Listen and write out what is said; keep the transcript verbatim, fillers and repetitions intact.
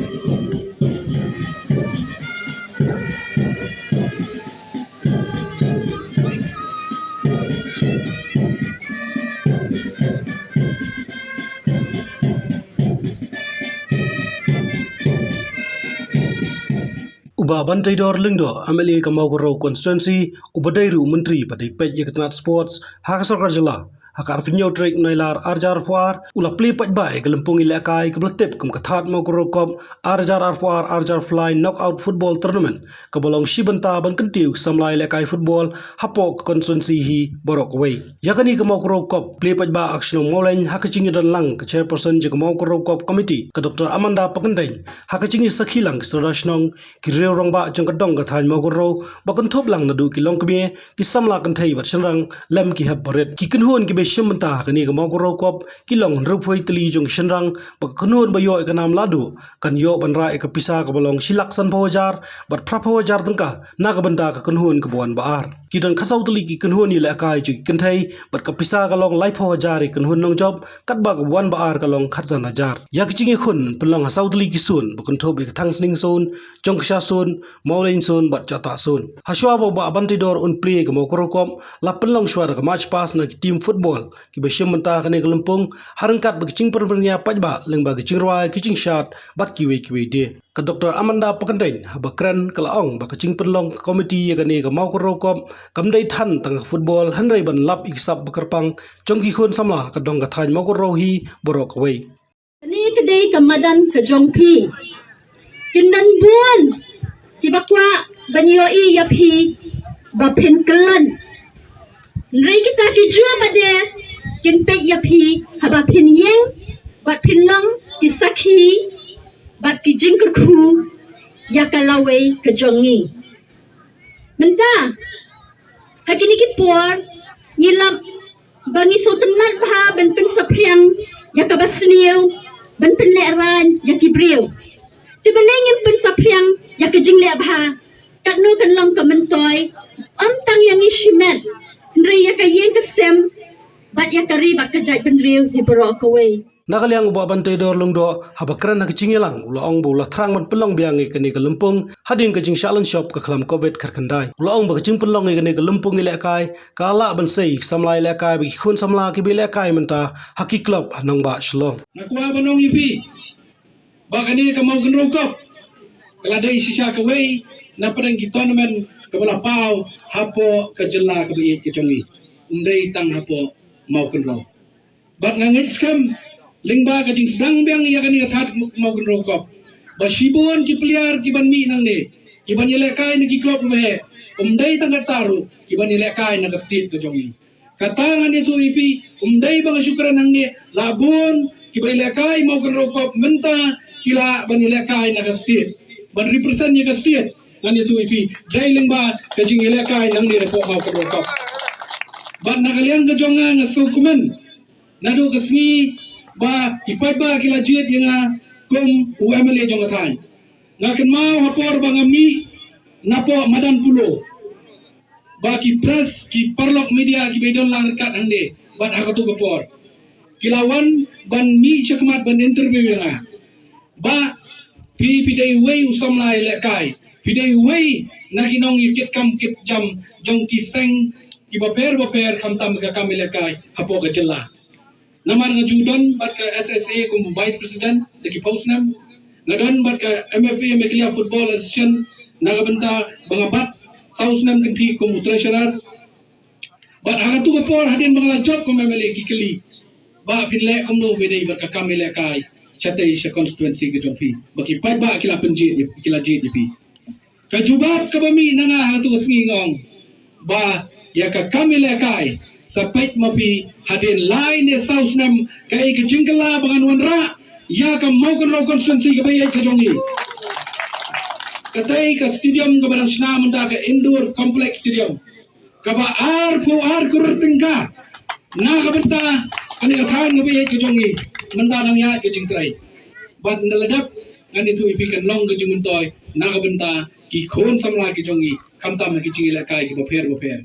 U Bah Banteidor Lyngdoh, M L A ka Mawkynrew Constituency, uba dei ruh u Myntri ba dei peit ïa ka tnat sports ha ka sorkar jylla, ha ka arphew hynñiew tarik Nailar arhajar arphew ar, u la plie paidbah ïa ka lympung ïalehkai kaba la tip kum ka Thad Mawkynrew Cup arhajar arphew ar arhajar arphew lai Knockout Football Tournament, kaba long shi bynta ban kyntiew ki samla ïalehkai football hapoh ka constituency hi baroh kawei. Ïa kane ka Mawkynrew Cup plie paidbah ha ka shnong Mawleiñ ha ka jingïadon lang ka Chairperson jong ka Mawkynrew Cup Committee, ka Doctor Amanda Pakyndein, ha ka jingïasakhi lang ki Sordar Shnong, ki riew rangbah jong ka dong ka thaiñ Mawkynrew, ba kynthup lang naduh ki longkmie, ki samla kynthei bad shynrang, lem ki hep barit. Ki kynhun kiba shim bynta ha kane ka Mawkynrew Cup ki long hynriewphew tylli jong ki shynrang, bad ka kynhun ba ïoh ïa ka nam lahduh kan ïoh ban rah ïa ka pisa kaba long shi lak sanphew hajar bad phraphew hajar tyngka na ka bynta ka kynhun kaba wan ba ar. Ki don khatsaw tylli ki kynhun ïalehkai jong ki kynthei, bad ka pisa ka long laiphew hajar ïa ka kynhun nongjop, katba kaba wan ba ar ka long khatsan hajar. Ïa ka jingïakhun pynlong ha saw tylli ki sun, ba kynthup ïa ka Thangsning Zone, Jongksha Zone, Mawleiñ Zone bad Jahtah Zone. Hashwa ba u Bah Banteidor un plie ïa ka Mawkynrew Cup, la pynlong shuwa da ka march past na ki team football kiba shim bynta ha kane ka lympung, ha ryngkat bad ka jingpynbyrngia paidbah lyngba ka jingrwai, ka jingshad bad kiwei kiwei de. Ka Doctor Amanda Pakyndein haba kren ka la ong ba ka jingpynlong ka committee ïa kane ka Mawkynrew Cup kam dei than tang ha ka football, hynrei ban lap ïa ki sap ba kyrpang jong ki khun samla ka dong ka thaiñ Mawkynrew hi baroh kawei. Kane ka dei ka madan ka jong phi. Kin don bun kiba kwah ban ïohi ïa phi ba phin kyllon. Hynrei kita ki juh ba de kin peit ïa phi haba phin ïeng bad phin long ki sakhi bad ki jingkyrkhu ïa ka lawei ka jong ngi. Mynta ha kine ki por ngi lap ba ngi sngewtynnat bha ban pynsaphriang ïa kaba sniew, ban pynlehraiñ ïa ki briew. Te balei ngim pynsaphriang ïa ka jingleh bha? Katno kan long ka myntoi, ym tang ïa ngi shimet, hynrei ïa ka ïing ka sem bad ïa ka ri bad ka jaitbynriew hi baroh kawei. Na ka liang u Bah Banteidor Lyngdoh haba kren ha ka jingïalang u la ong ba u la thrang ban pynlong biang ïa kane ka lympung hadien ka jingshah lynshop ka khlam covid khatkhyndai. U la ong ba ka jingpynlong ïa kane ka lympung ïalehkai ka lah ban sei ïa ki samla ïalehkai bad ki khun samla kiba ïalehkai mynta ha ki club ha nongbah Shillong. Nga kwah ban ong ïa phi ba kane ka Mawkynrew Cup ka la dei shisha kawei na pdeng ki tournament kaba la paw hapoh ka jylla kaba ïeit ka jong ngi, ym dei tang hapoh Mawkynrew. Bad nga ngeit skhem lyngba ka jingsdang biang ïa kane ka Thad Mawkynrew Cup ba shibun ki player kiban mih nangne, kiban ïalehkai na ki club kiba heh, ym dei tang katta ruh, kiban ïalehkai na ka state ka jong ngi. Kata ngan ïathuh ïa phi, ym dei ba nga shu kren hangne, la bun kiba ïalehkai Mawkynrew Cup mynta ki lah ban ïalehkai na ka state, ban represent ïa ka state. Ngan ïathuh ïa phi, dei lyngba ka jingïalehkai nangne hapoh Mawkynrew Cup. Bad na ka liang ka jong nga, nga sngewkmen naduh ka sngi ba ki paidbah ki la jied ïa nga kum u M L A jong ka thaiñ. Nga kynmaw ha por ba nga mih napoh madan Polo, ba ki press, ki paralok media kiba don lang ryngkat hangne bad ha kato ka por ki la wan ban mih shakhmat ban interview ïa nga. Bah, phi, phi dei uwei u samla ïalehkai, phi dei uwei na ki nongïakit kam kit jam jong ki seng kiba pher ba pher khamtam ka kam ïalehkai hapoh ka jylla. Namar nga ju don bad ka S S A kum u vice president da ki phew snem. Nga don bad ka M F A, Meghalaya Football Association, na ka bynta ba nga bat saw snem kynthih kum u treasurer. Bad ha kato ka por hadien ba nga la jop kum M L A ki kylli, Bah, phin leh kumno ba dei bad ka kam ïalehkai shatei sha constituency ka jong phi, ba ki paidbah ki la pynjied, ki la jied ïa phi. Ka jubab kaba mih na nga ha kato ka sngi nga ong ba ïa ka kam ïalehkai sa peit ma phi hadien lai ne saw snem kaei ka jingkylla ba ngan wanrah ïa ka Mawkynrew constituency kaba ïeit ka jong ngi. Katei ka stadium kaba dang shna mynta, ka indoor complex stadium, kaba arphew ar klur tyngka na ka bynta kane ka thaiñ kaba ïeit ka jong ngi, mynta nang ïaid ka jingtrei. Bad na la dep ngan ïathuh ïa phi kan long ka jingmyntoi na ka bynta ki khun samla ki jong ngi khamtam ha ki jingïalehkai kiba pher ba pher.